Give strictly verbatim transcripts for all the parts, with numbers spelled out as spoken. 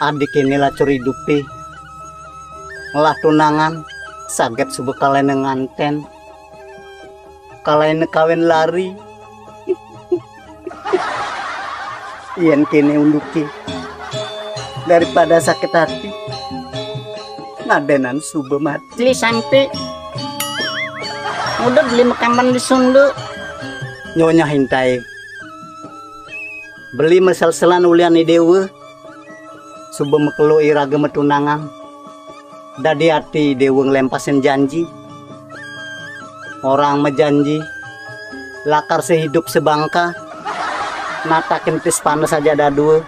Adi kéné lacur idupé. Ngelah tunangan, saget suba kalaina nganten. Kalaina kawin lari. Yén kéné unduké, daripada sakit hati, ngadénan suba mati. Beli Sampi. Udah beli makaman di Sundu. Nyonya Hintai. Beli maselselan ulian I Déwa. Suba makelo iraga matunangan. Dadi ati I Déwa nglempasin janji. Orang majanji lakar sehidup sebangka, natakin tis panes aja dadua.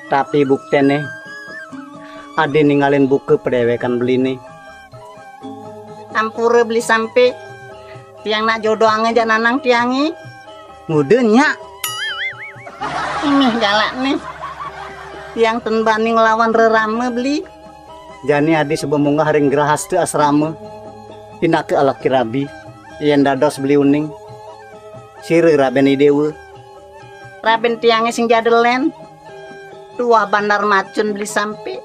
Tapi buktené, adi ningalin buka padéwékan beliné. Ampura Beli Sampi, tiang nak jodohanga jak nanang tiangé. Muda nyak. Ini galak nih. Tiang ten bani nglawan rerama beli. Jani adi suba munggah ring grahasta asrama. Pinaka alaki rabi. Yén dados beli uning. Sira raben I Déwa. Raben tiangé sing jadelen. Tuah bandar macun Beli Sampi.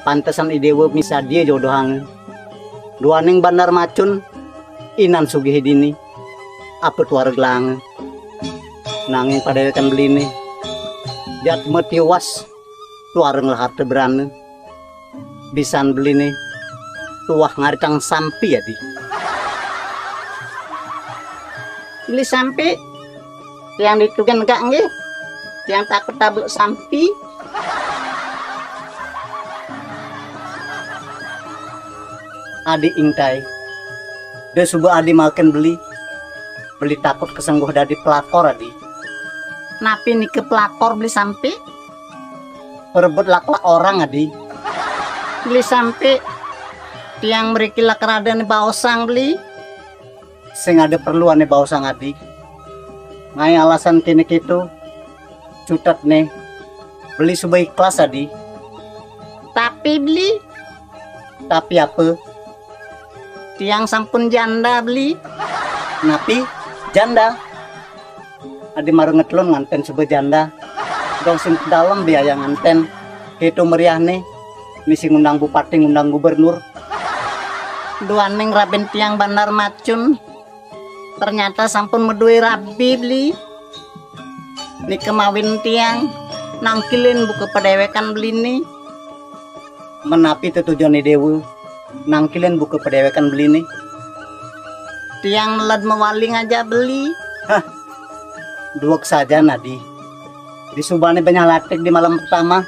Pantesan I Déwa misadia jodohanga. Duaning bandar macun, inan sugih dini, apa tuara gelanga. Nanging padéwékan beliné, jat matiwas, tuara ngelah harta brana. Bisan beliné, tuah ngaritang sampi adi. Beli Sampi, tiang ditugen gak nggih. Tiang takut tablek sampi. Adi Ingtai. Da suba adi maken beli. Beli takut kesengguh dadi pelakor adi. Napi nika pelakor Beli Sampi? Perebut lak-lak orang adi. Beli Sampi. Tiang mriki lak rada baosang beli. Sing ada perlu ané baosang adi. Ngaé alasan kéné kéto. Cutet né. Beli suba ikhlas adi. Tapi beli. Tapi apa? Tiang sampun janda beli. Napi? Janda. Adi mara ngetelun nganten suba janda. Dong sing dalem biaya nganten. Kéto meriahné. Misi ngundang bupati, ngundang gubernur. Duaning raben tiang bandar macun. Ternyata sampun madué rabi beli. Nika mawin tiang nangkilin buka padéwékan beliné. Menapi tetujon I Déwa nangkilin buka padéwékan beliné? Tiang meled mawali ngajak beli. Hah. Duweg saja nadi. Disubané banyah latik di malam pertama.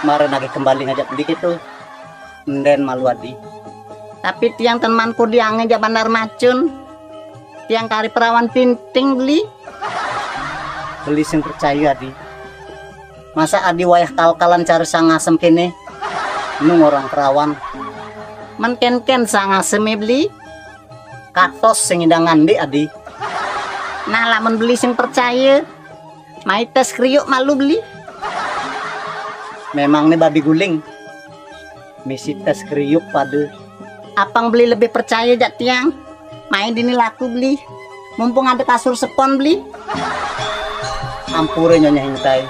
Mara nagih kembali ngajak beli kéto. Endén malu adi. Tapi tiang ten man kudi angé jak bandar macun. Tiang kari perawan pinting beli. Beli sing percaya adi. Masa adi wayah kal-kalan cari Sang Asem kéné? Nu ngorang perawan. Men kénkén Sang Asemé beli. Katos sing ngidang ngandé adi. Nah, lamun beli sing percaya, mai tes kriuk malu beli. Memangné babi guling. Misi tes kriuk pada. Apang beli lebih percaya jak tiang. Mai dini laku beli. Mumpung ada kasur sepon beli. Ampura Nyonya Hintai.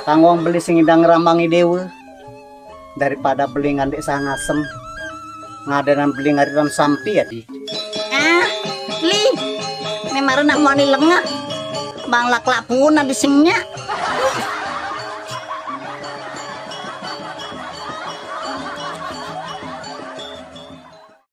Tanggung beli sing ngidang ngrambang I Déwa. Daripada beli ngandé Sang Asem. Ngadénan beli ngaritan sampi adi. Ah, beli. Né mara nak muani lengek. Bang lak-lak pun adi sing nyak.